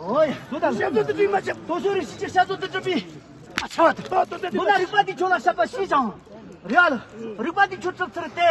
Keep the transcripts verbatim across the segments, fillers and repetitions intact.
ཨོ་ཡ། བཟོ་དང་། ཞབས་བྲོ་དེ་འགྲུབ་མ་ཆགས། དོ་ཤོ་རི་ཤི་ཅིག་ཞབས་བྲོ་དེ་འགྲུབ་པས། ཨ་ཆ་བ་དེ། ཏོ་ཏོ་དེ་འགྲུབ་མ་ཆགས། མུ་ན་རིག་པ་འདི་ཁྱོད་ལ་བཤད་པ་ཤེས་ཀྱང་། རེད་ཨ་ལ། རིག་པ་འདི་ཁྱོད་གྲུབ་ཚར་ཏེ།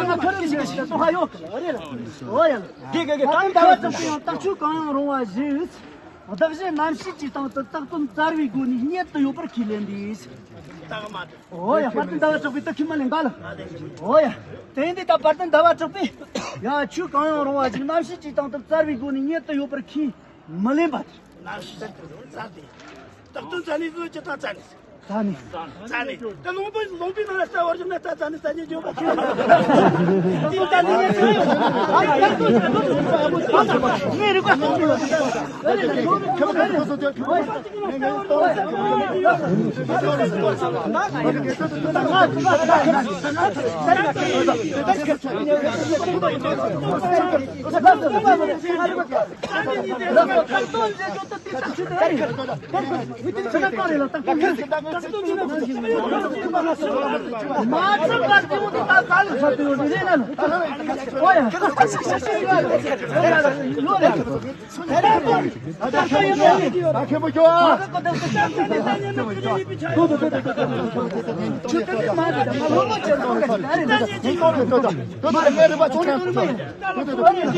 ང་ཁ་རུ་ཞིག་ཞིག་ཏོ་ཧ་ཡོད་གི་རེད། ཨོ་ཡ། དགེ་དགེ་དགེ་ད་ད་ད་ད་ད་ད་ད་ཆུ་གང་ཡང་རུང་བ་བཞིན། བདག་གཞན་རྣམ་ཤེས་ཀྱི་སྟེང་དུ་རྟག་ཏུ་མཛའ་བའི་སྒོ་ནས་གཉེན་དུ་ཡོད་པར་ཁས་ལེན་ཏེ། ཨོ་ཡ། དཔལ་ལྡན་ཟླ་བ་གྲགས་པའི་ད་ཁྱིམ་མ་ལེན་ག་ལ། ཨོ་ཡ། དེ་ཡིན་དུས་ད་དཔལ་ལྡན་ཟླ་བ་གྲགས་པས། ཡ་ཆུ་གང་ཡང་རུང་བ་ཞིག་རྣམ་ཤེས་ཀྱི་སྟེང་དུ་མཛའ་བའི་སྒོ་ནས་གཉེན་དུ་ཡོད་པར་ཁས་མི་ལེན་པ་དེ། རྣམ་ཤེས་ཀྱི་སྟེང་དུ་མཛའ་སྟེ། རྟག་ཏུ་མཛའ་ནི་གཟོད་ཅི་དང་མཛའ་ནི། ད་ནི། ད་ནི། ད་ལུང་པ་ལུང་པའི་ནང་ལ་རྩ་བར་བཞག་ན་ད་ད་ནི་ད་ནི་བརྗོད་པ་ཁྱོད། ད་ད་ནི་ཡེ་ཚོ་ཡོད། ཨ་ད་ད་ད་ནི་རིག་པ་སྟོང་གི་ཡོད། ཨ་ད་ད་ད་ད་ནི་